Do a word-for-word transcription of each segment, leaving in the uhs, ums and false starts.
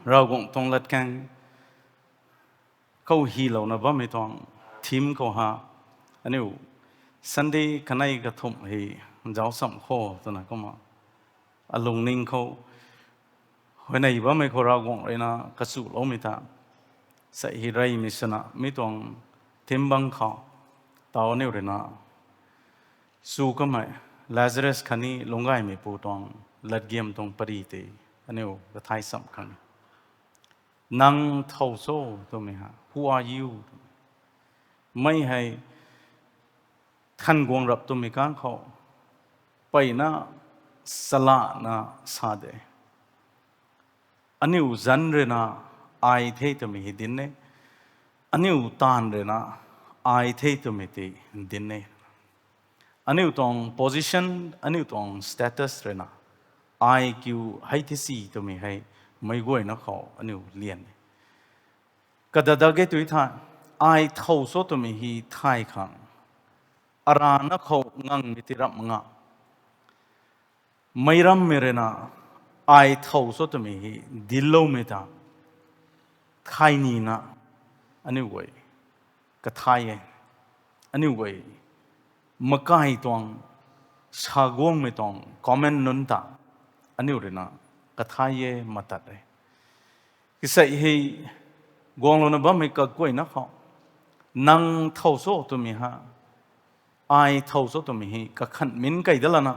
Ravguangc tuang latkaeng khou hylouna bammei tuang theme khou ha, aniu Sunday kanei kathumh hei zauc cham kho twna kumna alungning khou huayney bammei khou Ravguangc ruina kachuloumei ta, sei hei reymei swna mi tuang theme bang khou taw aniu ruina chu kamei Lazarus khatni lungcgaymeipu tuang latgiam tuang pary tei aniu kathai cham khang. Nang thow cho twmei ha, who are you? Mei hei than guang rap twmei kang khou mpeyna salana sa de. Aniu zanc ruina ai the twmei hei dinc e. Aniu taanv ruina ai the twmei tei dinc e. Aniu tuang position, aniu tuang status ruina ai kiu hei the si twmei hei meic guayna khou aniu lian e. Kadada ge tui tha, ai thow cho twmei hei thay khang arana khou ngangmei ti ramh nga. Meic rammei ruina ai thow cho twmei hei dincloumei ta thay nina aniu guay kathai e. Aniu guay makai tuang, sa guangmei tuang comment nunc ta aniu ruina kathai e, matat e. Kisei hei guanglouna bammei kaguayna khou nang thow cho twmei ha, ai thow cho twmei hei kakhanh min kei da lana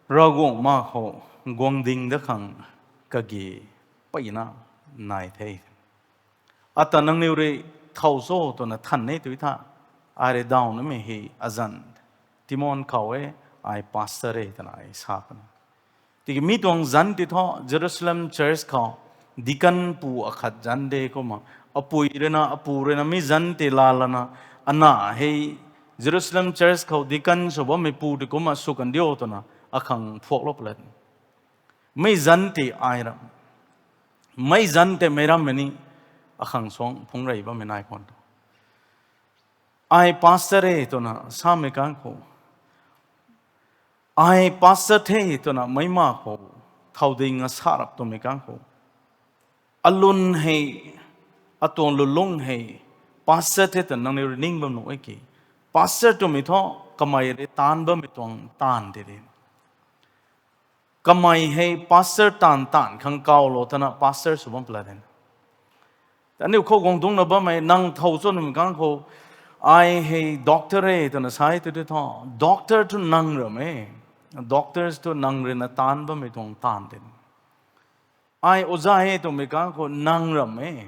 Ravguangc ma khou guang ding da khang kage mpeyna nai the. Ata nangniw rui thow cho twna than e tui tha, ai rui daw namei hei azanc Timon khou e, ai pastor e twna ai sa kan. Tiki mi tuang zanc ti thu Jerusalem church khou deacon pu akhat zanc de kumna, apui ruina apu ruina mi zanc tei laalana, ana hei Jerusalem church khou deacon sw bammeipu tei kumna sw kan diu twna akhang phuaklou palat. Mei zanc tei ai ram, mei zanc tei meic rammei ni akhang suang phungc rey bammei nai khwan tu. Ai pastor e twna samei kang khou, ai pastor the twna meic ma khou thow ding a sa rap twmei kang khou, alun hei, atuang lulung hei pastor the twna nangniw rui ning bam nuh e ki. Pastor twmei thu kamei rui taanv bammei tuang taanv de de. Kamei hei pastor taanv taanv khang kawlou twna pastor sw bam palat e. Aniu khou guang dungcna bammei nang thow cho twmei kang khou, ai hei doctor e twna sa e tui tei thu, doctor thu nang ram e. Doctors thu nang ruina taanv bammei tuang taanv de. Ai oja e twmei kang khou nang ram e.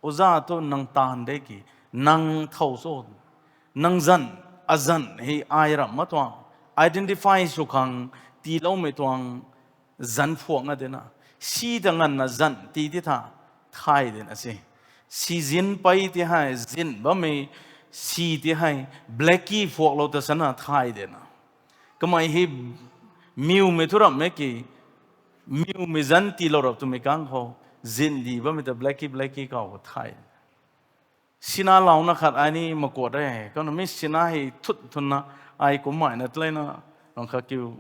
Oja thu nang taanv de ki, nang thow cho, nang zanc, azanc hei ai ram ma tuang, identify sw khang tiiloumei tuang zanc phuak na dena. Si ta nganvna zanc ti ti tha, thay dena se. Si zin pei ti hei, zin bammei si ti hei, blackie phuaklou ta sana thay dena. Kamei hei miwmei thu ram e ki, miwmei zanc tiilou rap twmei kang khou, zin di bammei ta blackie blackie kaw khou thay. Sina louna khat ai ni makuat e, kumna mi sina hei thut thunna, ai kumhmei na tleina, rang kha kiu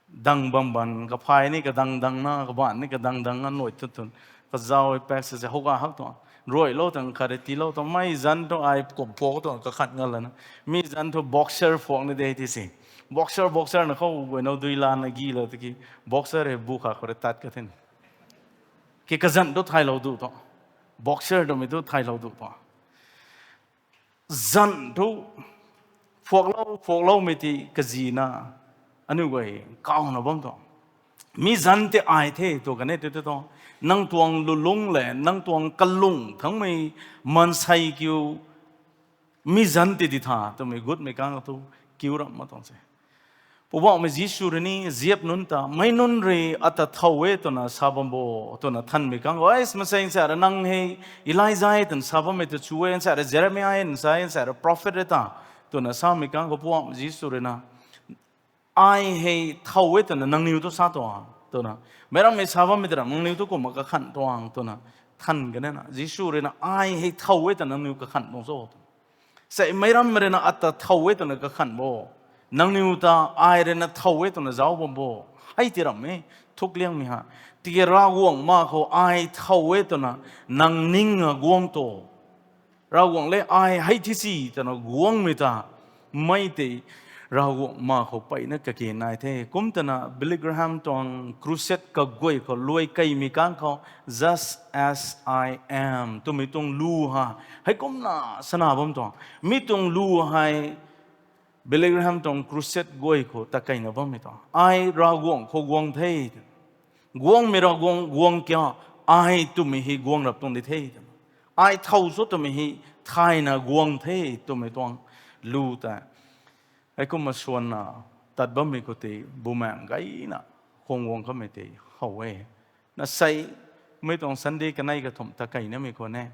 dang bam ban, kaphay ni kadang dangna, kabaanc ni kadang dangna, nuai thut thun, kazau e pak se se, hou ka hak tuang, ruailou tang khat e tiilou tuang, mei zanc thu ai kum phuak tuang, kakhat nga lana, mi zanc thu boxer phuak ni de ti se, boxer, boxer na khou guay now dui lana gilou tiki, boxer hei bu kha khou rui tat ka the. Ki kazanc thu thaylou du tuang, boxer twmei thu thaylou du tuang. Zanc thu phuaklou, phuakloumei ti kazina, aniu guay kawna bam tuang. Mi zanc tei ai the tw kan e tei tei tuang. Nang tuang lulung le, nang tuang kalung thangmei maansei kiu, mi zanc tei di tha twmei gutmei kang thu kiu ram ma tuang se. Poubauhmei Jisu rui ni ziap nunc ta, meic nunc rui ata thow e twna sa bam bo, twna thanmei kang khou, ei, mansei nsa rui nang hei Elija e twna sa bammei ta chu e, nsa rui Jeremia e, nsa e, nsa rui prophet e ta, twna samei kang khou Poubauhmei Jisu rui na, ai hei thow e twna nangniw thu sa tuang, twna. Meic rammei sa bammei ta ram nangniw thu kumna kakhanh tuang, twna. Than kan e na, Jisu rui na, ai hei thow e twna nangniw kakhanh tuang cho, twna. Sei meic rammei rui na ata thow e twna kakhanh bo. Nangniw ta ai rui na thow e twna zauc bam bo. Hei ti ram e. thukliangmei ha. Tiki Ravguangc ma khou ai thow e twna nang ning a guang to. Ravguangc le ai hei thi si twna guangmei ta, mei tei Ravguangc ma khou peyna kage nai the. Kum twna Billy Graham tuang crusade kaguay khou luai keimei kang khou, Just as I am twmei tuang lu ha, heikumna sana bam tuang. Mi tuang lu hei Billy Graham tuang crusade guay khou ta keyna bammei tuang. Ai Ravguangc khou guang the. Guangmei Ravguangc guang kia, ai twmei hei guang rap tuang di the. Ai thow cho twmei hei thayna guang the twmei tuang lu ta. Heikumna swanna tat bammei khou tei bumaengc gayna khang guang kamei tei how e. Na sei, mei tuang Sunday kanei kathumh ta keynamei khou ne,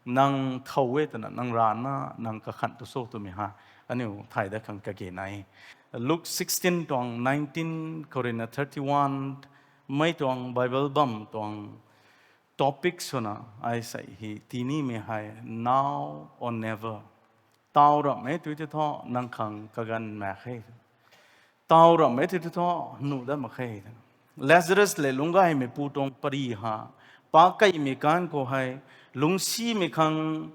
nang thow e twna nang rana nang kakhanh tu cho twmei ha, aniu thay dat khang kage nai. Luke sixteen tuang nineteen khou ruina thirty-one, mei tuang Bible bam tuang topic swna ai sei hei tinimei hei now or never. Taw ramh e tw tei thu nang khang kaganv mak khe. Taw ramh e tw tei thu nuh dat mak khe. Lazarus le lungc gaymeipu tuang pary ha, pa keimei kan khou hei lungcsimei khang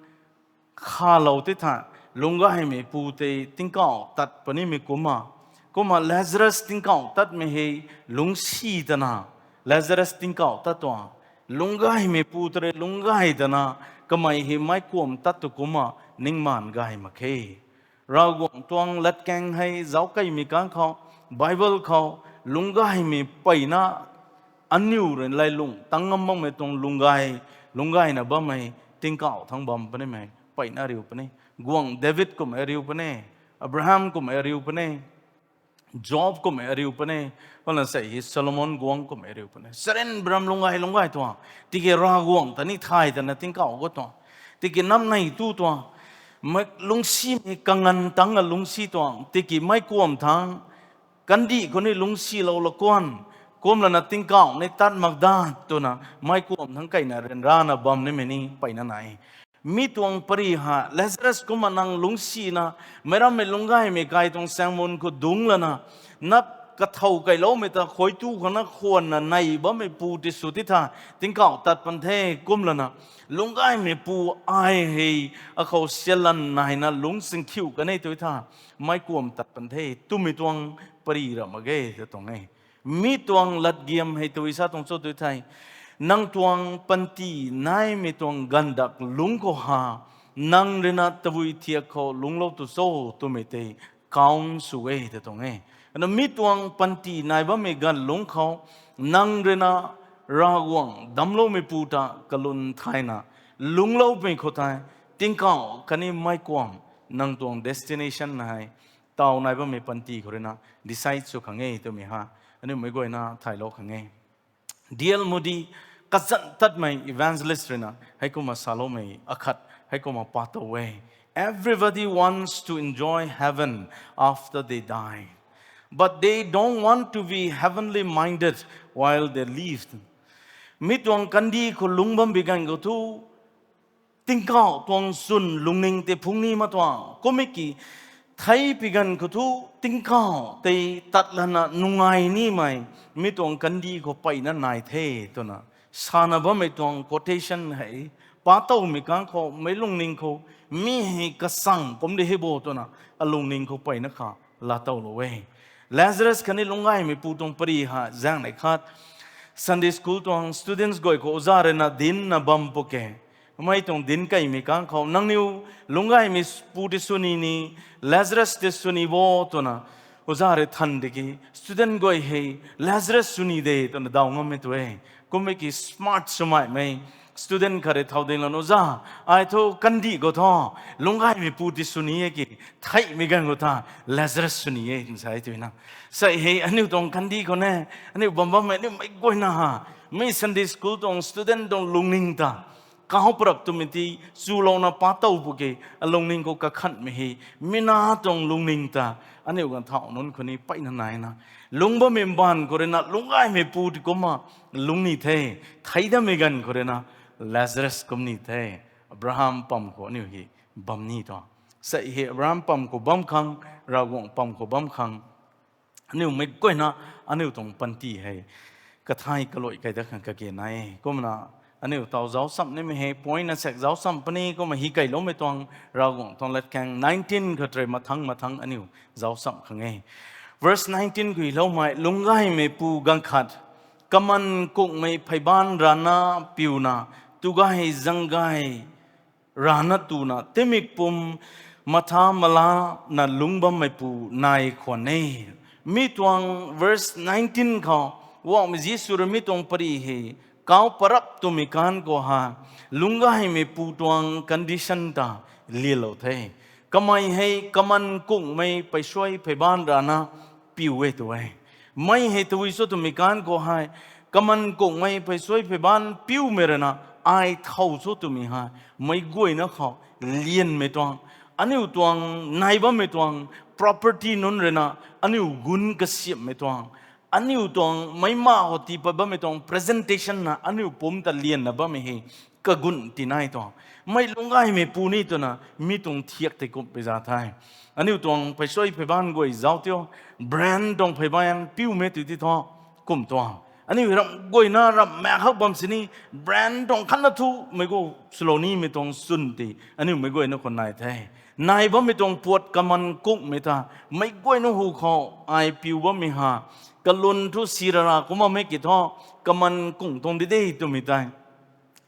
khalou tei tha, lungc gaymeipu tei tingkauh tat punimei kumna, kumna Lazarus tingkauh tatmei hei lungcsi tana, Lazarus tingkauh tat tuang, lungc gaymeipu ta rui lungc gay tana, kamei hei meic kuam tat tu kumna ningmaan gay mak khe. Ravguangc tuang latkaeng hei zauckeimei kan khou, Bible khou, lungc gaymei peyna aniu rui lay lung tang ngam makmei tuang lungc gay, lungc gayna bammei tingkauh thangc bam punimei peyna riu puni. Guangc David kummei riu puni, Abraham kummei riu puni, Job kummei riu puni, kumna sei hei Solomon guangc kummei riu puni. Saren bram lungc gay lungc gay tuang, tiki Ravguangc ta ni thay tana tingkauh gut tuang, tiki namnei tu tuang, mei lungcsimei kanganv tangc a lungcsi tuang, tiki meic kuam thangc kandih khou ni lungcsilou la kuan, kumlana tingkauh ni tat mak dat twna meic kuam thangc keyna ryanrana bam nimei ni peyna nai. Mi tuang pary ha, Lazarus kumna nang lungcsina, meic rammei lungc gaymei kai tuang saengmun khou dungc lana, nap kathow keyloumei ta khuay tu khou na khwanna nei bammeipu ti sw ti tha, tingkauh tat pan the kumlana, lungc gaymeipu ai hei akhou sialan naina lungc singkhiu kan e tw tha, meic kuam tat pan the twmei tuang pary ra mak ge ta tuang e. Mi tuang latgiam hei tw sa tuang cho tw thei, nang tuang panty naimei tuang ganvdak lungc khou ha, nang ruina tabui thiak khou lungclou tu cho twmei tei count sw e ta tuang e. Ana mi tuang panty nai bammei ganv lungc khou, nang ruina Ravguangc damcloumeipu ta kalun thayna lungcloumei khou thei, tingkauh khatni meic kuam, nang tuang destination hei, taw nai bammei panty khou ruina decide sw khang e twmei ha, aniu meic guayna thaylou khang e. D L Moody, kazanc tatmei evangelist ruina heikumna saloumei akhat heikumna pa tow e: Everybody wants to enjoy heaven after they die, but they don't want to be heavenly minded while they live. Mi tuang kandih khou lungc bam bi ganv khou thu, tingkauh tuang chwn lungning tei phungc ni mak tuang, kummei ki, thei pi ganv khou thu tingkauh tei tat lana nungai nimei, mi tuang kandih khou peyna nai the, twna sana bammei tuang quotation hei, pa towmei kang khou meic lungning khou, mi hei kasang kum di hei bo twna, alungning khou peyna kha, laa towlou e. Lazarus khatni lungc gaymeipu tuang pary ha zaengnei khat, Sunday school tuang students guay khou oza ruina dincna bam pw ke. Mei tuang dinc keymei kang khou, nangniw lungc gaymeipu ti sw ni ni, Lazarus ti sw ni bo twna, oza rui than tiki student guay hei, Lazarus sw ni de twna daw ngammei tu e. Kummei ki smart swmeimei student khat rui thow ding lana, oza, ai thu kandih khou thu lungc gaymeipu ti sw ni e ki, theihmei ganv khou tha Lazarus sw ni e twna sa e twna. Sei hei aniu tuang kandih khou ne, aniu bam bammei aniu meic guayna ha, mi Sunday school tuang student tuang lungning ta, kahow parap twmei ti chulouna pa tow pw ke, alungning khou kakhanhmei hei, mi na tuang lungning ta, aniu ganv thau nunc khou ni peyna naina, lungc bammei mbaanv khou ruina lungc gaymeipu ti kumna lungc ni the, thei dammei ganv khou ruina Lazarus kum ni the, Abraham pam khou aniu hei bam ni tuang. Sei hei Abraham pam khou bam khang, Ravguangc pam khou bam khang, aniu meic guayna, aniu tuang panty hei kathai kaluai kai dat khang kage nai e. Kumna aniu taw zauc cham nimei hei point na sek zauc cham puni, kumna hi kailoumei tuang Ravguangc tuang latkaeng nineteen khou tei mathang mathang aniu zauc cham khang e. Verse nineteen khou loumei, lungcgaymeipu ganv khat kaman kungmei pheyban rana piuna, tugay zanggay rana tuna, timik pum matha malana lungc bammeipu nai khwan e. Mi tuang verse nineteen khou, Poubauhmei Jisu rui mi tuang pary hei kauc parap twmei kan khou ha, lungcgaymeipu tuang condition ta lialou the. Kamei hei kaman kungmei pheysuai pheyban rana piu e tu e. Mei hei tabui cho twmei kan khou hei, kaman kungmei pheysuai pheyban piumei rana ai thow cho twmei hei, meic guayna khou lianmei tuang, aniu tuang nai bammei tuang property nunc rui na aniu gun kasiamhmei tuang, aniu tuang meic ma khou tii pat bammei tuang presentation na aniu pumc ta lianna bammei hei kagun tinai tuang. Mei lungcgaymeipu ni twna mi tuang thiak tei kumhpui za the. Aniu tuang pheysuai pheyban guay zauc tio, brand tuang pheyban piumei tu ti thu, kum tuang. Aniu ramh guayna ramh mak hak bam sini, brand tuang khatna thu meic gu swlou nimei tuang chwn ti aniu meic guayna khou nai the. Nai bammei tuang puat kaman kungmei ta, meic guayna hu khou ai piu bammei ha, kalun thu si rara kumna mei ki thu, kaman kung tuang di de twmei tei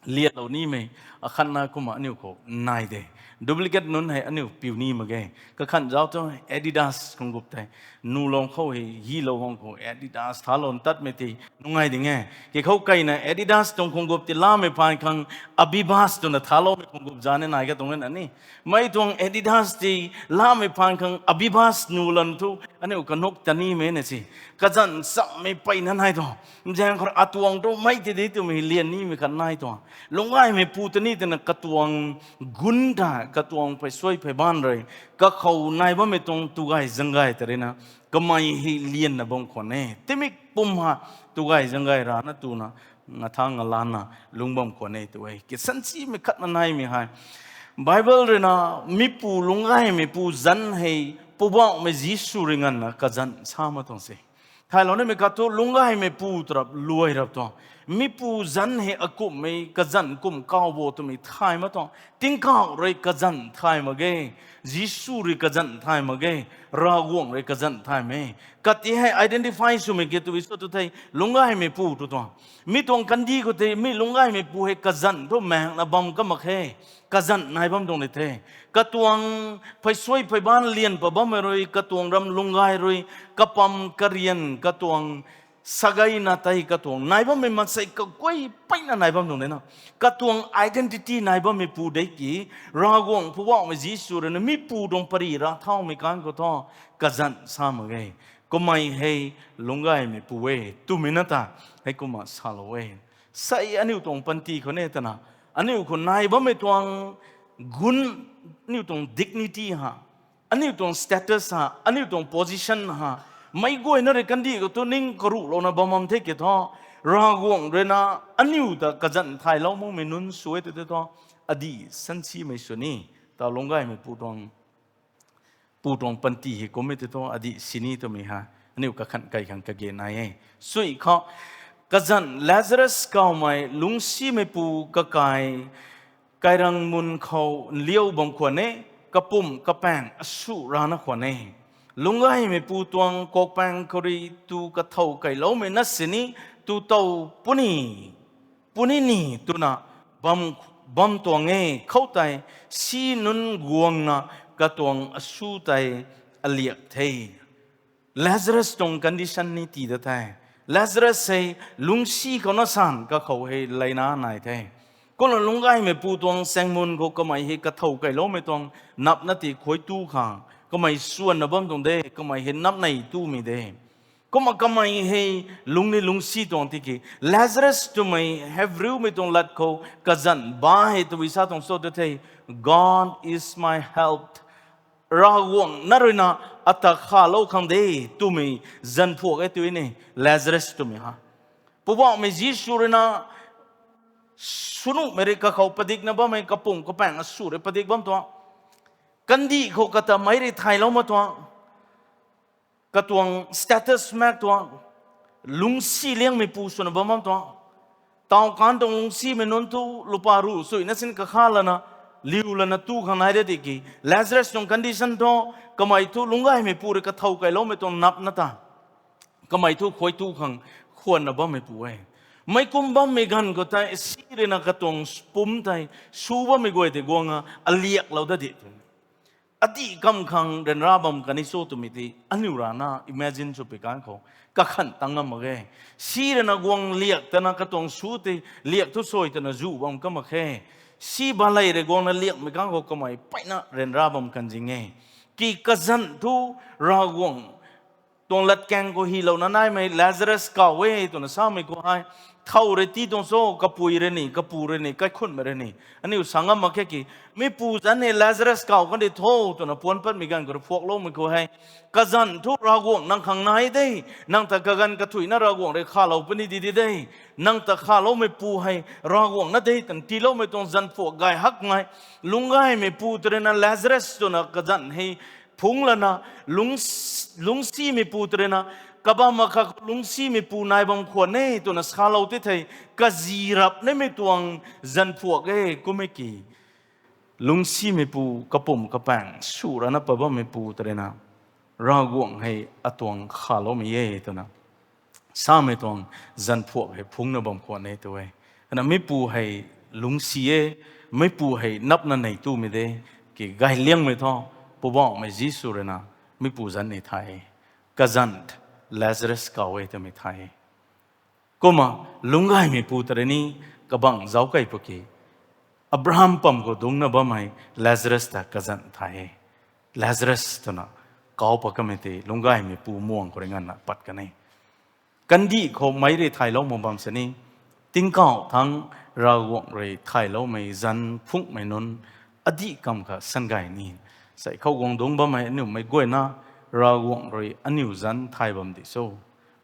lialou nimei akhatna kumna aniu khou nai de. Duplicate nunc hei aniu piu ni mak ge. Kakhan zauc tu Adidas khunggup tei, nulou khou hei hilou hang khou Adidas thalou tatmei ti nungai ding e. Ki khou kaina Adidas tuang khunggup ti lamei phaan khang Abibas twna thaloumei khunggup zan ni nai ka tuang na ni. Mei tuang Adidas ti lamei phaan khang Abibas nulan thu aniu kanuk ta nimei na si. Kazanc chammei peyna nai tuang. Zaeng khou atuang tu mei ti di twmei lian nimei khat nai tuang. Lungcgaymeipu ta ni twna katuang gun ta, katuang pheysuai pheyban rui, kakhou nai bammei tuang tugay zanggay ta rui na, kamei hei lianna bam khwan e. Timik pum ha, tugay zanggay rana tuna, ngatha ngalana lungc bam khwan e tu e. Kisansimei khatna naimei hei, Bible rui na, mipu lungcgaymeipu zanc hei, Poubauhmei Jisu rui nganvna kazanc sa ma tuang se. Thaylou nimei khat thu lungcgaymeipu tarap luai rap tuang. Mipu zanc hei akumhmei kazanc kum kau bo twmei thay ma tuang. Tingkauh rui kazanc thay mak ge. Jisu rui kazanc thay mak ge. Ravguangc rui kazanc thaymei. Kati hei identify swmei ki tu iso tu thei lungcgaymeipu tu tuang. Mi tuang kandih khou tei mi lungcgaymeipu hei kazanc thu maekna bam ka mak khe. Kazanc nai bam tuang ni the. Katuang pheysuai pheyban lian pat bammei rui, katuang ram lungcgay rui, kapam karian, katuang sagayna tei katuang nai bammei mansei kaguay peyna nai bam tuang de na. Katuang identity nai bammeipu de ki, Ravguangc Poubauhmei Jisu rui na mipu tuang pary ra thaumei kan khou thu, kazanc sa mak ge. Kamei hei lungcgaymeipu e, twmei na ta, hei kumna salou e. Sei aniu tuang panty khou ni twna, aniu khou nai bammei tuang gun, aniu tuang dignity ha, aniu tuang status ha, aniu tuang position ha, meic guayna rui kandih khou tu ning karuhlouna bam bam the ki thu, Ravguangc rui na aniu ta kazanc thaylou makmei nunc sw e tu te thu, adih sansimei sw ni, ta lungcgaymeipu tuang pu tuang panty hei kum e tei thu adih sini twmei ha, aniu kakhan kai khang kage nai e. Sui khou, kazanc Lazarus kawmei lungcsimeipu kakai, kairang mun khou nliu bam khwan e, kapumc kapaeng asu rana khwan e. Lungcgaymeipu tuang kokpaeng khou rui tu kathow kailoumei na sini, tu tow puni, puni ni twna bam, bam tuang e. Khoutei si nunc guangna katuang asu tei aliak the. Lazarus tuang condition ni tii da the. Lazarus hei lungcsi khou na san kakhou hei leina nai the. Kumna lungcgaymeipu tuang saengmun khou kamei hei kathow kailoumei tuang napna ti khuay tu khang, kamei swanna bam tuang de, kamei hei napnei tumei de. Kumna kamei hei lungc ni lungcsi tuang tiki, Lazarus twmei Hebrewmei tuang lat khou kazanc ba hei tabui sa tuang cho tu the, God is my help. Ravguangc na rui na ata khalou khang de twmei zanc phuak e tu ni, Lazarus twmei ha. Poubauhmei Jisu rui na sunuhmei rui kakhou padikna bammei, kapumc kapaeng asu rui padik bam tuang. Kandih khou kata meic rui thaylou ma tuang. Katuang status mak tuang. lungcsi liangmeipu swna bam bam tuang. Taw kan tuang lungcsimei nunc thu lupa ruh suina sin kakha lana, liu lana tu khang nai de tiki. Lazarus tuang condition thu, kamei thu lungcgaymeipu rui kathow kailoumei tuang napna ta. Kamei thu khuay tu khang khwanna bammeipu e. Meic kum bammei ganv khou tei si rui na katuang pumc tei, su bammei guay tei guang a, aliaklou da di tw. Adih kam khang ryanra bam kan ni cho twmei tei, aniu rana imagine sw pi kan khou, kakhan tang ngam mak ge. Si rui na guang liak tana katuang su tei, liak thu soi tana zu bam ka mak khe. Si balei rui guangna liakmei kan khou kamei peyna ryanra bam kan zing e. Ki kazanc thu Ravguangc tuang latkaeng khou hylouna naimei Lazarus kaw e twna samei khou hei, thow rui ti tuang cho, kapui rui ni, kapu rui ni, kaikhunmei rui ni. Aniu sa ngam mak khe ki, mipu zanc ni Lazarus kaw kan di tho twna puan patmei ganv khou rui phuakloumei khou hei, kazanc thu Ravguangc nang khang nai de, nang ta kaganv kathuicna Ravguangc rui khalou puni di di de, nang ta khaloumeipu hei Ravguangc na de twna tiiloumei tuang zanc phuak gay hak ngai, lungcgaymeipu tw rui na Lazarus twna kazanc hei phungc lana, lungc, lungcsimeipu tw rui na, kabam akhat khou lungcsimeipu nai bam khwan e twna salou ti thei, kazi rap nimei tuang zanc phuak e kum e ki. Lungcsimeipu kapumc kapaeng su rana pat bammeipu tw rui na, Ravguangc hei atuang khaloumei e twna samei tuang zanc phuak hei phungcna bam khwan e tw e. Ana mipu hei lungcsi e, mipu hei napna nei tumei de, ki gay liangmei thu, Poubauhmei Jisu rui na, mipu zanc ni thay e. Kazanc Lazarus kaw e twmei thay e. Kumna, lungcgaymeipu tw rui ni kabangc zauc kei pw ki, Abraham pam khou dungcna bammei Lazarus ta kazanc thay e. Lazarus twna kau pat kamei tei lungcgaymeipu muang khou rui nganvna pat kan e. Kandih khou meic rui thaylou mak bam sini, tingkauh thangc Ravguangc rui thayloumei zanc phungcmei nunc adih kam kha sangay ni. Sei khou guang dungc bammei aniu mei guayna, Ravguangc rui aniu zanc thay bam di cho,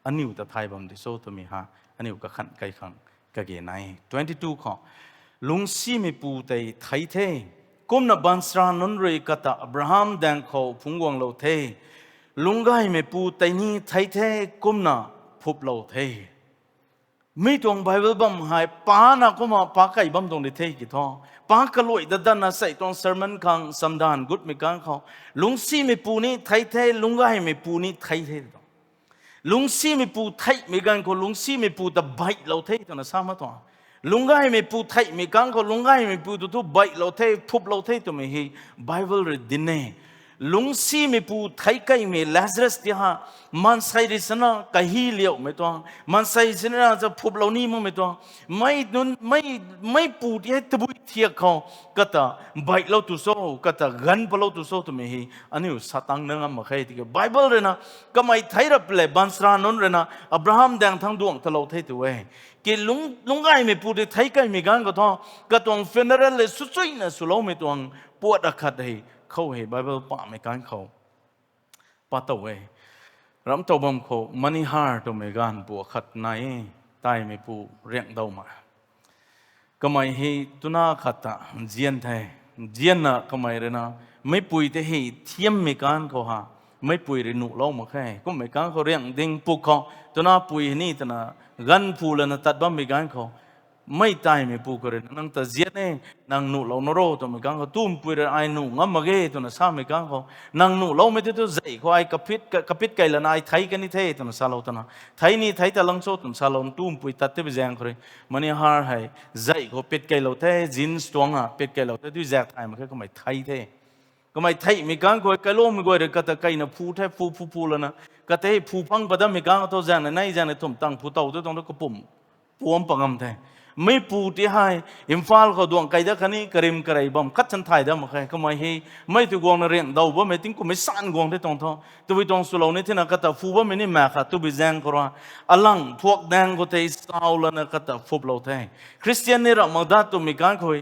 aniu ta thay bam di cho twmei ha, aniu kakhan kai khang kage nai. Twenty two khou, lungcsimeipu tei thei the, kumna baanchara nunc rui kata Abraham daeng khou phungc guanglou the. Lungcgaymeipu tei ni thei the, kumna phuplou the. Mi tuang Bible bam hei, pa na kumna pa kai bam tuang di the ki thu. Pa kaluai dat datna sei tuang sermon khang samdanv gutmei kan khou, lungcsimeipu ni thei the, lungcgaymeipu ni thei the tu. Lungcsimeipu theihmei ganv khou lungcsimeipu ta baihlou the twna sa mak tuang. Lungcgaymeipu theihmei kan khou lungcgaymeipu tu thu baihlou the, phuplou the twmei hei Bible rui dinc e. Lungcsimeipu thei kaimei Lazarus ti ha, maansei rui sana kahi liaumei tuang, maansei sina cha phuplou ni makmei tuang, mei nunc, mei, meipu ti hei tabui thiak khou kata baihlou tu cho, kata ganv palou tu cho twmei hei aniu sa tang na ngam mak khe tiki Bible rui na, kamei thei rap le baanchara nunc rui na Abraham daeng thangc duangc talou the tu e. Ki lung, lungcgaymeipu tei thei kaimei ganv khou thu, katuang funeral le swchuina swloumei tuang puat akhat hei khou hei Bible pamei kan khou pat tow e. Ramh tow bam khou Manihar twmei ganv pu akhat nai e, taimeipu Riangdowmei. Kamei hei twna khat ta nzian the. Nzianna kamei rui na, meipui tei hei thiammei kan khou ha, meipui rui nuhlou mak khe. Kummei kan khou Riangding puk khou, twna pui hei ni twna ganv phu lana tat bammei ganv khou, mei taimeipu khou rui na, nang ta nzian e, nang nuhlou na ro twmei kan khou, tumpui rui ai nuh ngam mak ge twna samei kan khou, nang nuhloumei tei tu zei khou ai kapit, ka, kapit kei lana ai thei kan ni the twna salou twna, thei ni thei ta lang cho twna salou, tumpui tat tei bi zaeng khou rui, Manihar hei zei khou pit keilou the, jeans tuang a pit keilou the, dui zaek thay mak khe, kamei thei the. Kamei theihmei kan khou, kailoumei guay rui kata keina phu the, phu, phu, phu lana, kata hei phu phang pat dammei kan khou thu zaeng na nei, zaeng na thumh tang phu tow tu tuang tu kapumc puam pat ngam the. Meipu ti hei, Imphal khou duangc kei dat khatni karim karei bam khat chan thay dat mak khe. Kamei hei, mei tu guangna Riangdow bammei tingkummei san guang the tuang thu. Tabui tuang swlou ni thina kata phu bammei ni mak kha, tabui zaeng khou rui alang phuak daeng khou tei sau lana kata phuplou the. Christian ni ramh mak dat twmei kan khou,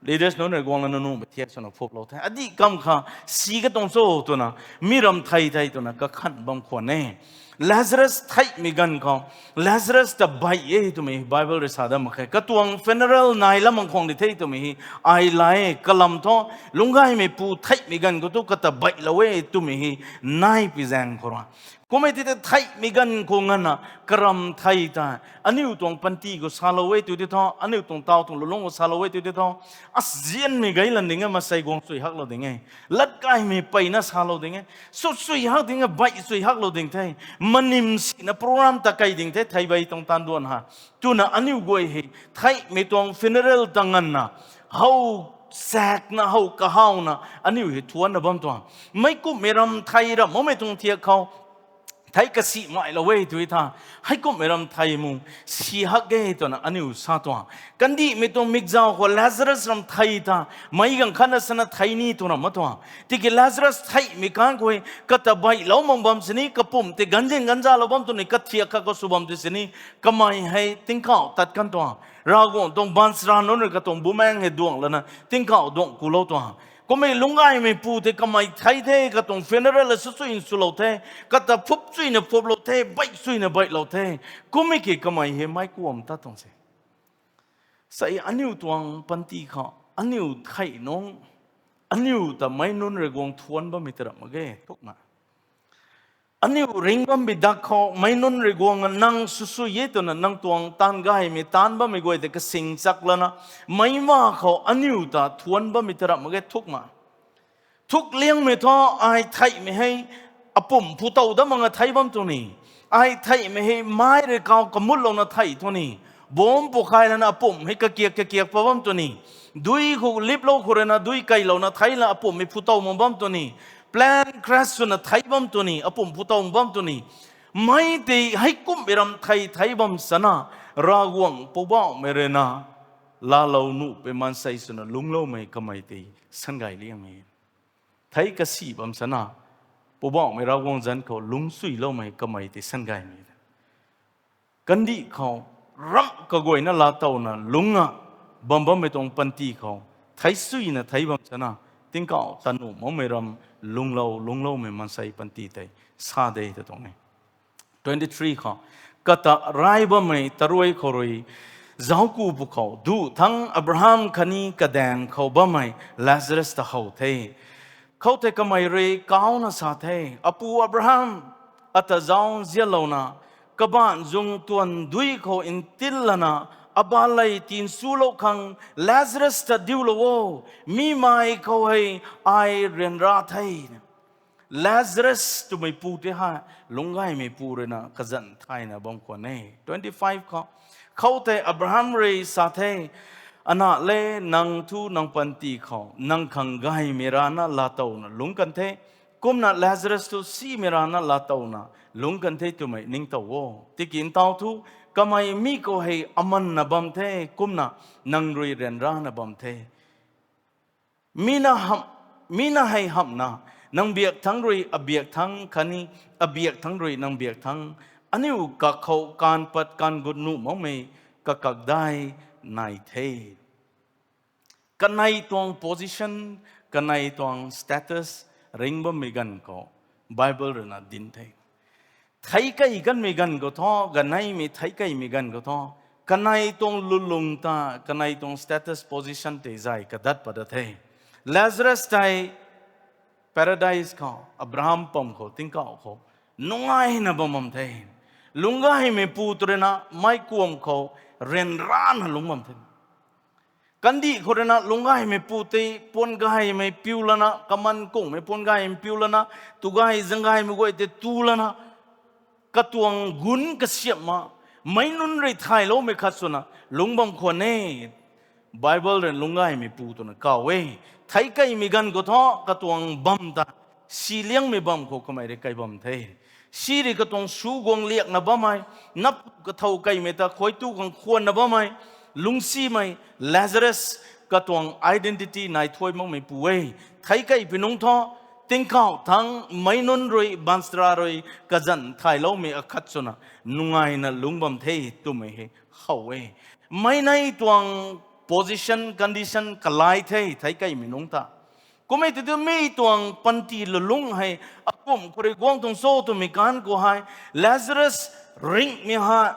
leaders nunc rui guang lana nuhmei thiak swna phuplou the. Adih kam kha, si katuang cho twna, mi ram thei thei twna kakhan bam khwan e. Lazarus theihmei ganv khou, Lazarus ta baih e twmei Bible rui sa dat mak khe. Katuang funeral nai lam mang khwang di the twmei hei, ai la e, kalam thu, lungcgaymeipu theihmei ganv khou tu kata baihlou e twmei hei, nai pi zaeng khou ra. Kummei ti tei theihmei ganv khou nganvna, karam thei ta, aniu tuang panty khou salou e tw di tho, aniu tuang taw tuang lulung khou salou e tw di tho, azianmei gay lan ding e, masei guang sui haklou ding e, latkaymei peyna salou ding e, sw sui hak ding e, baih sui haklou ding the, manim sina program ta kei ding the, theibei tuang taanv duan ha. Twna aniu guay hei, theihmei tuang funeral ta nganvna, how sakna, how kahawna, aniu hei thuanna bam tuang. Meic kumhmei ram thei ram makmei tuang thiak khou, thei kasi mailou e tw tha, heikumhmei ram thei mu, si hak e twna aniu sa tuang. Kandihmei tuang mikzau khou Lazarus ram thei ta, meic ganv khatna sana thei ni tuang ram mak tuang. Tiki Lazarus theihmei kan khou, kata baihlou mak bam sini, kapumc tei ganzin ganzalou bam tuang ni, kathiak khat khou sw bam tei sini, kamei hei tingkauh tat kan tuang. Ravguangc tuang baanchara nunc rui katuang bumaeng hei duang lana, tingkauh duang kulou tuang. Kummei lungcgaymeipu tei kamei thei the, katuang funeral la sw chuina swlou the, kata phup chuina phuplou the, baih chuina baihlou the. Kummei ki kamei hei meic kuam tat tuang se. Sai aniu tuang panty khou, aniu thei nung, aniu ta meic nunc rui guang thuan bammei ta ram mak ge, thukna. Aniu ring bammei dak khou, meic nunc rui guang nang sw sui e twna nang tuang taanv gaymei taanv bammei guay tei kasing chak lana, meic ma khou aniu ta thuan bammei ta ram mak ge, thukna. Thuk liangmei thu, ai theihmei hei, apumc phu tow dat mak nga thei bam tuang ni. Ai theihmei hei mai rui kau kamutlouna thei tuang ni. Bomb pukhay lana apumc hei kakiak kakiak pat bam tuang ni. Dui khou liplou khou ruina dui keilouna thei lana apumc hei phu tow mak bam tuang ni. Plane crash swna thei bam tuang ni, apumc phu tow mak bam tuang ni. Mei tei heikumhmei ram thei thei bam sana, Ravguangc Poubauhmei ruina laalou nuh pei maansei swna lungcloumei kamei tei sangay liangmei. Thei kasi bam sana, Poubauhmei Ravguangc zanc khou lungcsuiloumei kamei tei sangay mei. Kandih khou ramh kaguayna laatowna lungcna bam bammei tuang panty khou, thei suina thei bam sana, tingkauh ta nuh makmei ram lungclou, lungcloumei maansei panty tei sa de ta tuang e. Twenty three khou, kata rai bammei taruai khou rui, zaucku pwkhou, duh thangc Abraham khatni kadaeng khou bammei Lazarus ta how the. Khoutei kamei rui kauna sa the, Apu Abraham, ata zauc nzianlouna, kabaanc zung tuan dui khou ntil lana, abalei tinswlou khang Lazarus ta diulou o, mi mei khou hei ai ryanra the. Lazarus twmeipu tei hei, lungcgaymeipu ruina kazanc thayna bam khwan e. Twenty five khou, khoutei Abraham rui sa the, Ana le, nang thu nang panty khou nang khang gaymei rana laatowna lungc kan the, kumna Lazarus thu simei rana laatowna lungc kan the twmei ningtow o. Tiki ntaw thu, kamei mi khou hei amanna bam the, kumna nang rui ryanrana bam the. Mi na hamh, mi na hei hamhna, nang biak thangc rui abiak thangc khatni, abiak thangc rui nang biak thangc, aniu kakhou kaanv pat kaanv gut nuh makmei kakakdai nai the. Kanei tuang position, kanei tuang status, ring bammei ganv khou, Bible ruina dinc the. Theikei kanmei ganv khou thu, kaneimei theikeimei ganv khou thu, kanei tuang lulung ta, kanei tuang status position tei zay kadat pat da the. Lazarus tei Paradise khou, Abraham pam khou, tingkauh khou, nungaina bam bam the. Lungcgaymeipu tw ruina, meic kuam khou, ryanrana lungc bam the. Kandih khou ruina lungcgaymeipu tei puan gaymei piu lana, kaman kungmei puan gaymei piu lana, tugay zanggaymei guay tei tu lana, katuang gunc kasiamh ma, meic nunc rui thayloumei khat swna lungc bam khwan e. Bible rui lungcgaymeipu twna kaw e. Theikeimei ganv khou thu katuang bam ta, si liangmei bam khou kamei rui kai bam the. Si rui katuang su guang liakna bammei, nap kathau keimei ta khuay tu khang khwanna bammei, lungcsimei, Lazarus, katuang identity nai thuay makmeipu e. Theikei pi nungc thu, tingkauh thangc meic nunc rui, baanchara rui, kazanc thayloumei akhat swna, nungaina lungc bam the twmei hei how e. Meic nei tuang position, condition kalai the, theikeimei nungc ta. Kum e tei tu mi tuang panty lulung hei akumh khou rui guang tuang cho twmei kan khou hei, Lazarus ringhmei ha,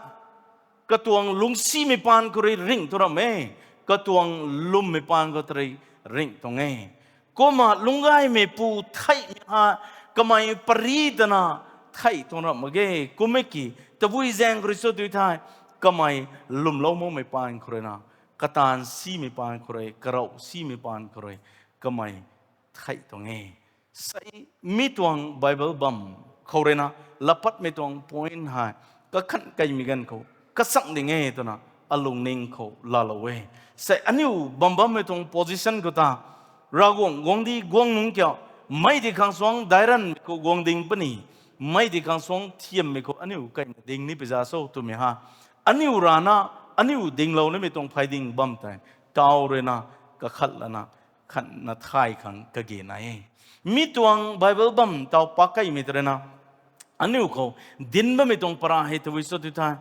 katuang lungcsimei paan khou rui ringh tuang ramh e, katuang lwmmei paan khou rui ringh tuang e. Kumna lungcgaymeipu theihmei ha, kamei pary tana theih tuang ramh mak ge. Kum e ki, tabui zaeng khou rui cho tu thei, kamei lwmlou makmei paan khou rui na, kataanv simei paan khou rui, karauh simei paan khou rui, kamei theih tuang e. Sei mi tuang Bible bam khou rui na, lapatmei tuang point hei, kakhan kaimei ganv khou, kasang ding e twna, alungning khou laalou e. Sei aniu bam bammei tuang position khou ta, Ravguangc guangcdic guang nungc kiu, mei di khang suang dairanmei khou guang ding puni, mei di khang suang thiammei khou aniu kaina ding ni pui za cho twmei ha. Aniu rana, aniu dinglou nimei tuang phay ding bam tei, tau rui na, kakhat lana, khatna thay khang kage nai e. Mi tuang Bible bam tau pak kaimei tei rui na, aniu khou dinc bammei tuang para hei tabui cho tu thei,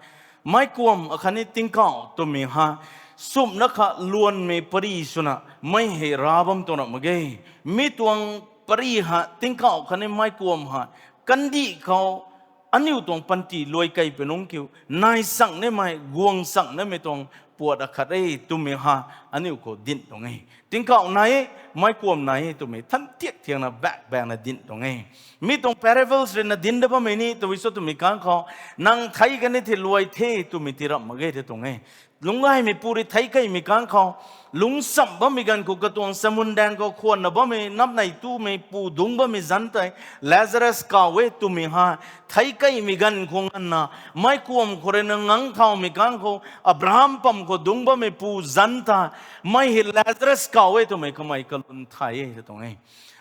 meic kuam akhatni tingkauh twmei ha, sumhna kha luanmei pary swna, mei hei ra bam tuang ramh mak ge. Mi tuang pary ha, tingkauh khatni meic kuam ha, kandih khou, aniu tuang panty luai kei pui nungc kiu, nai chang nimei, guang chang nimei tuang puat akhat e twmei ha, aniu khou dinc tuang e. Tingkauh nai e, meic kuam nai e twmei than tiak thiakna bak bakna dinc tuang e. Mi tuang parables rui na dinc dat bammei ni tabui cho twmei kan khou, nang thei kani thei luai the twmei ti ramh mak ge the tuang e. Lungcgaymeipu rui thei kaimei kan khou, lungccham bammei ganv khou katuang chamun daeng khou khwanna bammei napnei tumeipu dungc bammei zanc tei, Lazarus kaw e twmei ha, thei kaimei ganv khou nganvna, meic kuam khou rui na ngang thaumei kan khou, Abraham pam khou dungc bammeipu zanc ta, mei hei Lazarus kaw e twmei kamei kalwn thay e tuang e.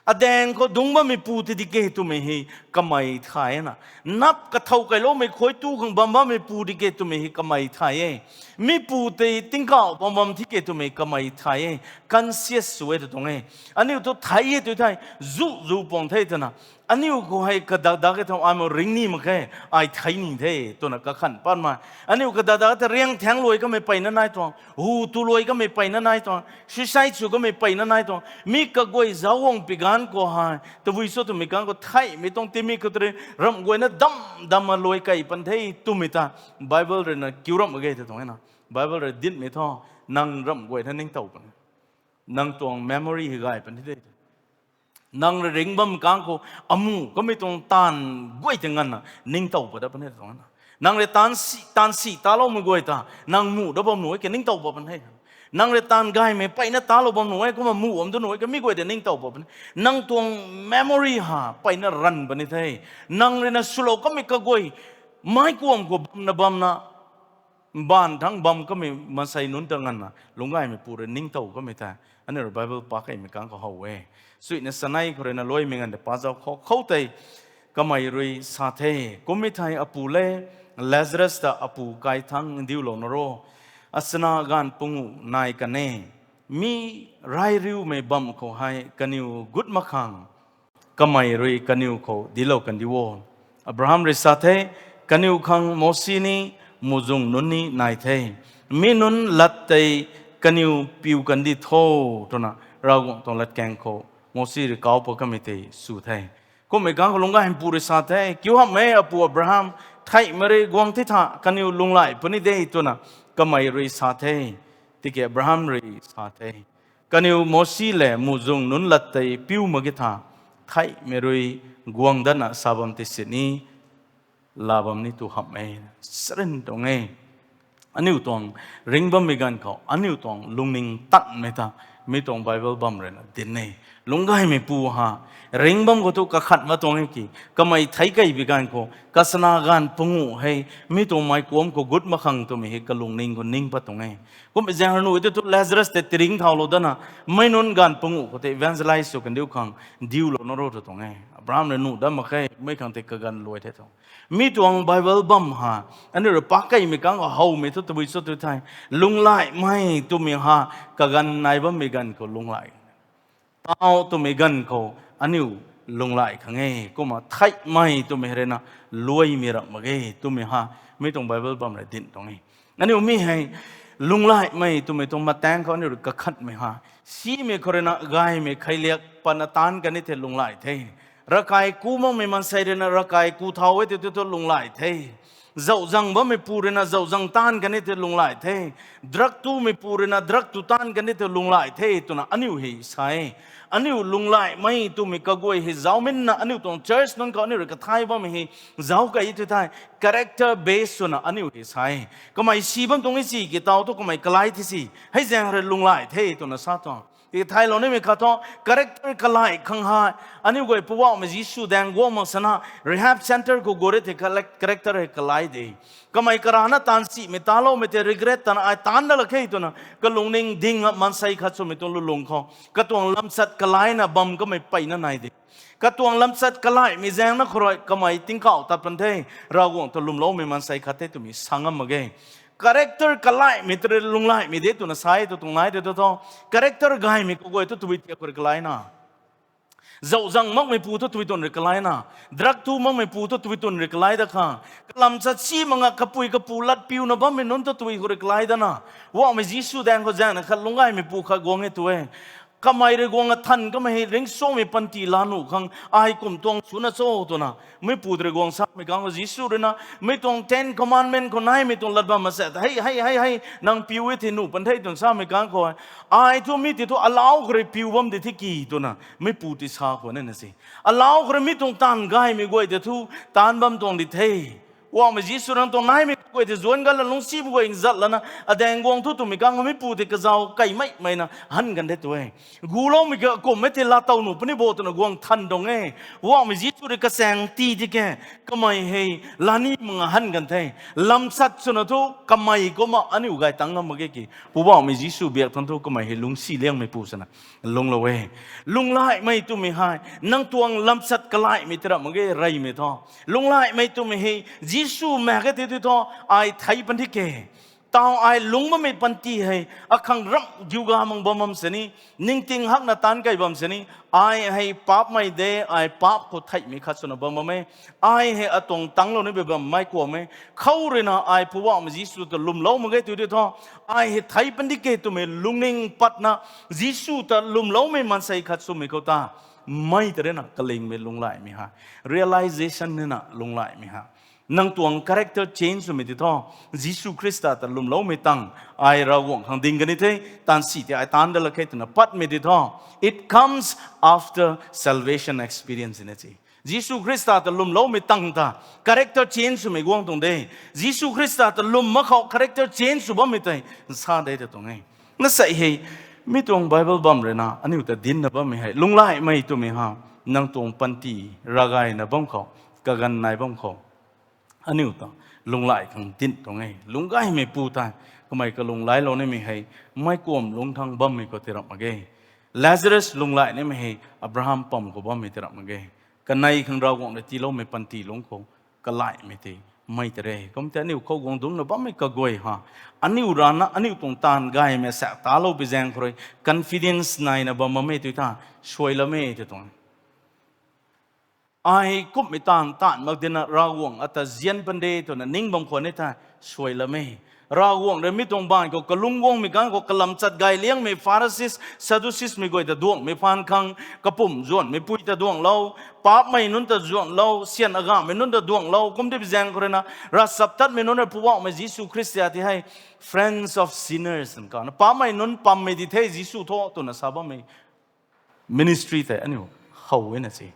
Adaeng khou dungc bammeipu tei di ke twmei hei kamei thay e na. Nap kathau kailoumei khuay tu khang bam bammeipu di ke twmei hei kamei thay e. Mipu tei tingkauh bam bam thi ke twmei kamei thay e. Conscious sw e tu tuang e. Aniu tu thei e tu thei, zu zu puang the twna, aniu khou hei kadak dak e tho, ai mo ring ni mak khe, ai thei ni the twna kakhan patmei. Aniu kadak dak e ta riang thaeng luai kamei peyna nai tuang, hu tu luai kamei peyna nai tuang, suicide sw kamei peyna nai tuang, mi kaguay zauc guang pi ganv khou hei, tabui cho twmei kan khou theihmei tuang timik khou tei rui, ramh guayna dam dam ma luai kei pan the twmei ta, Bible rui na kiu ramh mak ge the tuang e na. Bible rui dinhmei thu, nang ramh guay na ningtow pan, nang tuang memory hei gay pan the de. Nang rui ringc bam kan khou, amuh kamei tuang taanv guay tei nganvna ningtow pat dat pan the tuang e na. Nang rui taanv si, taanv si taloumei guay ta, nang muh dat bam nuh e ke ningtow pat pan the. Nang rui taanv gaymei peyna talou bam nuh e, kumna muh bam tu nuh e ke mi guay tei ningtow pat pan the. Nang tuang memory ha, peyna ranv pan ni the. Nang rui na swlou kamei kaguay, meic kuam khou bamna bamna, mbaanv thangc bam kamei maansei nunc ta nganvna, lungcgaymeipu rui ningtow kamei tei, aniu rui Bible pak kaimei kan khou how e. Suina sanei khou rui na luaimei nganv tei pa zauc khou, khou tei, kamei rui sa the, kummei thei apu le, Lazarus ta apu kai thangc ndiulou na ro, achana gaanv panguh nai kan e, mi rai riumei bam khou hei kaniw gut mak khang, kamei rui kaniw khou diclou kandi o. Abraham rui sa the, kaniw khang Mosi ni, muhzwng nunc ni nai the. Mi nunc lat tei kaniw piu kandi tho, twna Ravguangc tuang latkaeng khou Mosi rui kauc pat kamei tei sw the. Kummei kan khou lungcgaymeipu rui sa the, kiu hamh e apu Abraham, theihmei rui guang thi tha kaniw lunghlaic puni de twna kamei rui sa the. Tiki Abraham rui sa the, kaniw Mosi le muhzwng nunc lat tei piu mak ge tha, theihmei rui guang datna sa bam tei sini, laa bam ni tu hamh e, sarin tuang e. Aniu tuang ringc bammei ganv khou, aniu tuang lungning tanmei ta, mi tuang Bible bam rui na dinc e. Lungcgaymeipu ha, ringc bam khou tu kakhat ma tuang e ki, kamei thei kei bi ganv khou, kachana gaanv panguh hei, mi tuang meic kuam khou gut mak khang twmei hei kalungning khou ning pat tuang e. Kummei zaeng rui nuh e tu tu Lazarus tei tiringc thaulou datna, mei nunc gaanv panguh khou tei evangelize sw kandiu khang, ndiulou na ro tu tuang e. Abraham rui nuh dat mak khe, mei khang tei kaganv luai the tuang. Mi tuang Bible bam ha, aniu rui pak kaimei kan khou howmei thu tabui cho tu thei, lunghlaicmei twmei ha, kaganv nai bammei ganv khou lunghlaic, tau twmei ganv khou aniu lunghlaic khang e, kumna theihmei twmei hei rui na luaimei ramh mak ge twmei ha, mi tuang Bible bam rui dinc tuang e. Aniu mi hei Lunglaimei twmei tuang mataeng khou aniu rui kakhatmei hei, simei khou rui na gaymei kheiliak patna taanc kan ni the lunghlaic the. Ravkai ku makmei maansei rui na ravkai ku thau e tei tu thu lunghlaic the. Zauhzang bammei pu rui na zauhzang taanc kan ni the lunghlaic the. Drug tumei pu rui na drug tu taanc kan ni the lunghlaic the twna aniu hei sa e. Aniu lunglaimei twmei kaguay hei zauminna aniu tuang church nunc khou aniu rui kathai bammei hei zauc kei tu thei, character base swna aniu hei sa e. Kamei si bam tuang e si ki tau thu kamei kalai thi si. Hei zaeng rui lunghlaic the twna sa tuang. Tithaylou nimei khat thu, character kalai khang hei, aniu guay Poubauhmei Jisu daeng guang mak sana, rehab centre khou guang e thei, character hei kalai de. Kamei karana taanv simei taloumei tei regret tana ai taanc dat lak khe twna kalungning ding a maansei khat swmei tuang lulung khou katuang lamchat kalaina bam kamei peyna nai de. Katuang lamchat kalaimei zaengna khou rui kamei tingkauh tat pan the, Ravguangc ta lwmloumei maansei khat the twmei sa ngam mak ge. Character kalaimei tei rui lunglaimei de twna sa e tu tuang nai de tu thu. Character gaymei kaguay thu tabui thiak khou rui kalaina. Zauhzang makmei pu thu tabui tuang rui kalaina. Drug tu makmei pu thu tabui tuang rui kalai dat khang. Kalamchat si mak nga kapui kapu lat piuna bammei nunc thu tabui khou rui kalai dana. Poubauhmei Jisu daeng khou zaengna khat lungc gaymei pu khat guang e tu e. Kamei rui guang athan kamei hei ringcsuangmei panty laa nuh khang ai kum tuang swna cho twna. Meipu rui guang samei kang khou Jisu rui na, mi tuang Ten Commandment khou naimei tuang lat bam masaek ta, hei, hei, hei, hei, nang piu e thei nuh pan the twna samei kang khou, ai thu mi tei thu alau khou rui piu bam de thi ki twna, meipu tei sa khwan e na si. Alau khou rui mi tuang taanv gaymei guay tei thu, taanc bam tuang di the. Poubauhmei Jisu rui nang tuang naimei guay tei zuanc gala lungcsimei guay nzat lana, adaeng guang thu twmei kang khou meipu tei kazauh kaimeimei na han kan the tu e. Guloumei ka kummei tei laatow nuh puni bo twna guang than tuang e. Poubauhmei Jisu rui kachaeng ti di ke, kamei hei lani mak nga han kan the. Lamchat swna thu kamei kumna aniu gay tang ngam mak ge ki. Poubauhmei Jisu biak thangc thu kamei hei lungcsi liangmei pu swna lungclou e. Lunglaimei twmei hei, nang tuang lamchat kalaimei tei rap mak ge reymei thu. Lunglaimei twmei hei, Jisu maek e tei tu thu, ai thei pan di ke. Tau ai lungc bammei panty hei, akhang ramh diuga mang bam bam sini, ningting hakna taanc kei bam sini, ai hei paapcmei de, ai paap khou theihmei khat swna bam bam e, ai hei atuang tanglou ni bam bammei kuam e, khou rui na ai Poubauhmei Jisu ta lwmlou mak ge tu di thu, ai hei thei pan di ke twmei lungning patna, Jisu ta lwmloumei maansei khat swmei khou ta, mei tei rui na kalingmei lunglaimei hei, realization ni na lunglaimei hei. Nang tuang character change swmei di thu, Jisu Khrista ta lwmloumei tang, ai Ravguangc khang ding kan ni the, taanv si tei ai taanc dat lak khe twna patmei di thu, it comes after salvation experience na si. Jisu Khrista ta lwmloumei tang ta, character change swmei guang tuang de. Jisu Khrista ta lwm mak khou character change sw bammei tei, nsa de ta tuang e. Na sei hei, mi tuang Bible bam rui na, aniu ta dincna bammei hei, lunglaimei twmei ha, nang tuang panty, ravgayna bam khou, kaganv nai bam khou. Aniu ta, lunglai khang dinc tuang e, lungc gaymei pu tei, kamei kalunglailou nimei hei, meic kuam lungc thangc bammei khou tei rap mak ge. Lazarus lunglai nimei hei, Abraham pam khou bammei tei rap mak ge. Kanei khang Ravguangc rui tiiloumei panty lungc khou, kalaimei tei, mei tei re. Kum tei aniu khou guang dungcna bammei kaguay ha. Aniu rana, aniu tuang taanv gaymei sa talou bi zaeng khou rui, confidence naina bam bammei tu ta, suai lam e tei tuang. Ai kumhmei taanv taanv mak dina Ravguangc ata zian pan de twna ning bam khwan e tei, suai lam e. Ravguangc rui mi tuang baanv khou kalung guangmei kang khou kalamchat gay liangmei Pharisees, Sadducees mei guay ta duangmei phaan khang, kapumc zuanhmei pui ta duanglou, paapcmei nunc ta zuanhlou, syan agamhmei nunc ta duanglou, kum tei bi zaeng khou rui na, ravchaptatmei nunc rui Poubauhmei Jisu Khrista tei hei, friends of sinners, twna kau na, paapcmei nunc pammei di the Jisu thu, twna sa bammei ministry tei aniu how e na se.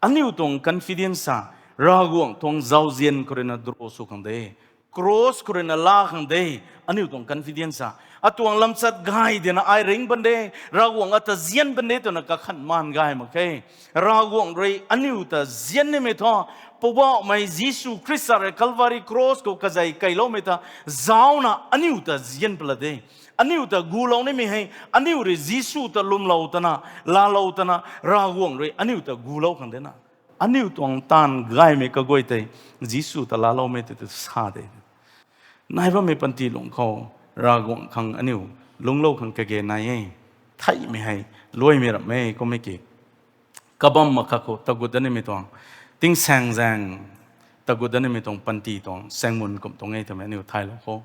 Aniu tuang confidence sa, Ravguangc tuang zauzian khou rui na draw sw khang de, cross khou rui na laa khang de, aniu tuang confidence sa. Atuang lamchat gay dina ai ringc pan de, Ravguangc ata zian pan de twna kakhanh maan gay mak khe. Ravguangc rui aniu ta zian nimei thu, Poubauhmei Jisu Khrista rui Calvary cross khou kazei keyloumei ta, zauna aniu ta zian pala de. Aniu ta gulou nimei hei, aniu rui Jisu ta lwmlou tana, laalou tana, Ravguangc rui aniu ta gulou khang dena. Aniu tuang taanv gaymei kaguay tei, Jisu ta laaloumei tei tu sa de. Nai bammei panty lungc khou, Ravguangc khang aniu, lungclou khang kage nai e. Theihmei hei, luaimei rap e, kummei ki. Kabam mak kha khou, tagut dat nimei tuang. Tingsaeng zaeng, tagut dat nimei tuang panty tuang, saengmun kum tuang e twmei aniu thaylou khou.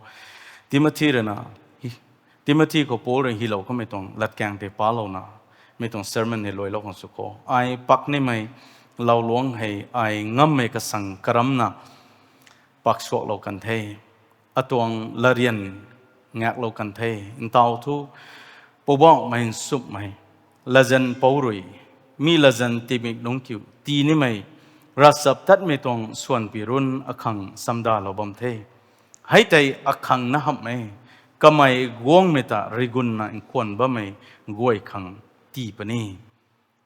Timothy rui na, Timothy khou Paul rui hylou kamei tuang latkaeng tei palouna, mi tuang sermon hei luailou khang sw kho. Ai pak nimei lauluang hei ai ngammei kasang karamna pak suaklou kan the. Atuang latryan ngaklou kan the. Ntaw thu, Poubauhmei nchumhmei latzan pou rui, mi latzan tingmik nungc kiu tii nimei ravchaptatmei tuang swanpi runc akhang chamdalou bam the. Hei tei akhang na hamh e, kamei guangmei ta rigunna nkhwan bammei guay khang tii puni.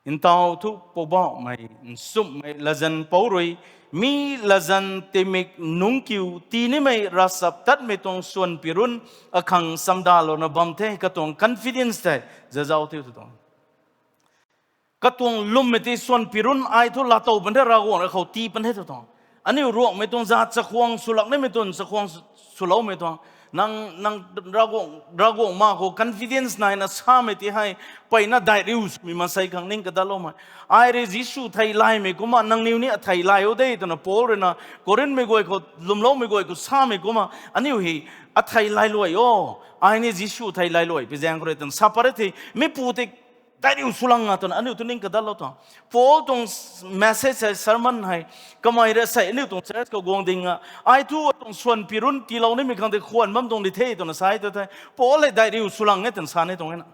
Ntaw thu Poubauhmei nchumhmei latzan pou rui, mi latzan tingmik nungc kiu tii nimei ravchaptatmei tuang swanpi runc akhang chamdalouna bam the. Katuang confidence tei zazau thiu tu tuang, katuang lwmmei tei swanpi runc ai thu laatow pan the, Ravguangc rui khou tii pan the tu tuang. Aniu Ruangmei tuang zat chakhwang swlak nimei tuang, chakhwang sw- swloumei tuang, nang, nang Ravguangc, Ravguangc ma khou confidence naina samei tei hei, mpeyna daihriu swmei maansei khang ning kadatloumei. Ai rui Jisu thei laymei kumna nangniw ni athei lay o de twna Paul ruina Corinthmei guay khou lwmloumei guay khou samei kumna, aniu hei athei lay luai o, ai ni Jisu thei lay luai pi zaeng khou rui twna sa pat re the, mi pu tei daihriu swlang a twna aniu tu ning kadatlou tuang. Paul tuang message hei, sermon hei, kamei rui sei aniu tuang church khou guang ding a, ai thu atuang swanpi runc tiilou nimei khang tei khwan bam tuang di the twna sa e tu the. Paul hei daihriu swlang e twna sa ni tuang e na.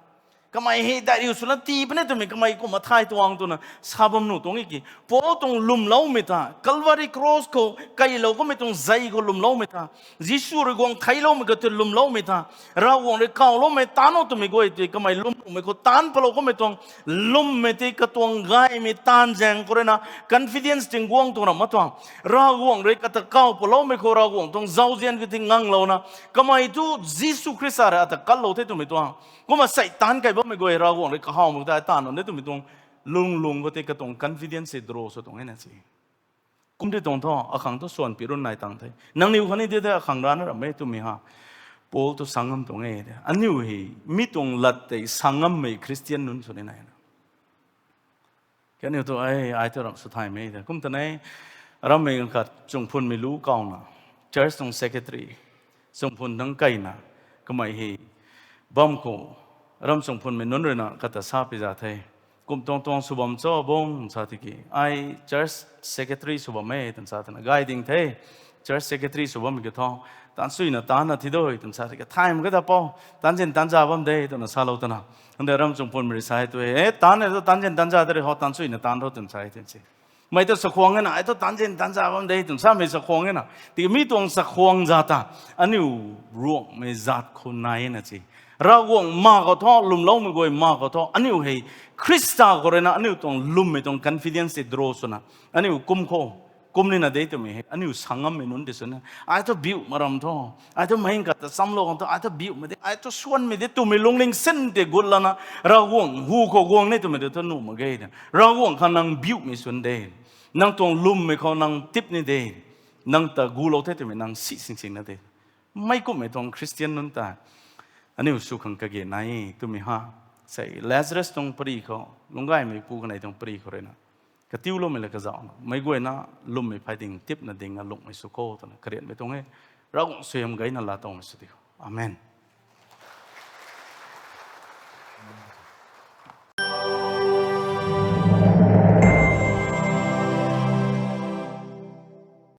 Kamei hei daihriu swlang tii puni twmei kamei kumna thay tuang twna sa bam nuh tuang e ki. Paul tuang lwmloumei ta, Calvary Cross khou kailou kamei tuang zei khou lwmloumei ta, Jisu rui guang theicloumei khou tei lwmloumei ta, Ravguangc rui kawloumei taanc o twmei guay tei kamei lwm nuhmei khou taanc palou kamei tuang lwmmei tei katuang gaymei taanv zaeng khou ruina confidence tingguang tuang ram ma tuang. Ravguangc rui kata kaw paloumei khou Ravguangc tuang zauzian khou tei nganglouna, kamei thu Jisu Khrista rui ata katlou the twmei tuang. Kumna Seitaan kai bammei guay Ravguangc rui kahawmei ta taanv o de twmei tuang lung lung khou tei katuang confidence hei draw sw tuang e na si. Kum di tuang thu, akhang thu swanpi runc nai tang the. Nangniw khatni di the akhang rana ram e twmei ha. Paul tu sa ngam tuang e de. Aniu hei mi tuang lat tei sa ngammei Christian nunc sw ni nai na. Kaniw tu ai, ai tu ram sw thaymei de. Kum ta nei, rammei ganv khat chungphunmei lu kawna, church tuang secretary, chungphun dang kaina, kamei hei bam khou, ram chungphunmei nunc ruina kata sa pi za the. Kum tuang tuang sw bam cho bung sa tiki, ai church secretary sw bam e twna sa twna gay ding the. Church secretary sw bammei ki thu, taanc suina taanc na thi doi twna sa tiki, thaymei kata pou, taanc zin taanc za bam de twna salou twna. Ande ram chungphunmei rui sa e tu e, taanc e tu taanc zin taanc za de rui ho, taanc suina taanc ro twna sa e twna si. Mei tu chakhwang e na, ai tu taanc zin taanc za bam de twna samei chakhwang e na. Tiki mi tuang chakhwang za ta, aniu Ruangmei zat khou nai e na si. Ravguangc ma khou thu, lwmloumei guay ma khou thu, aniu hei Khrista khou ruina aniu tuang lwmmei tuang confidence hei draw swna, aniu kum khou, kum nina de twmei hei aniu sa ngammei nunc tei swna, ai thu biu maram thu, ai thu mei kata chamlou khang thu, ai thu biumei de, ai thu swanmei de twmei lungning sin tei gut lana, Ravguangc hu khou guang ni twmei de thu nuh mak ge de. Ravguangc khang nang biumei swan de. Nang tuang lwmmei khou nang tip ni de. Nang ta gulou the twmei nang si sing sing na de. Meic kumhmei tuang Christian nunc ta aniu sw khang kage nai twmei ha. Sei Lazarus tuang pary khou, lungcgaymei pu kanei tuang pary khou ruina, katiuloumei la kazauhna, meic guayna lwmmei phey ding, tipna ding a lungmei sw kho twna karianmei tuang e. Ravguangc suaihiam gayna laatowmei sw di. Amen.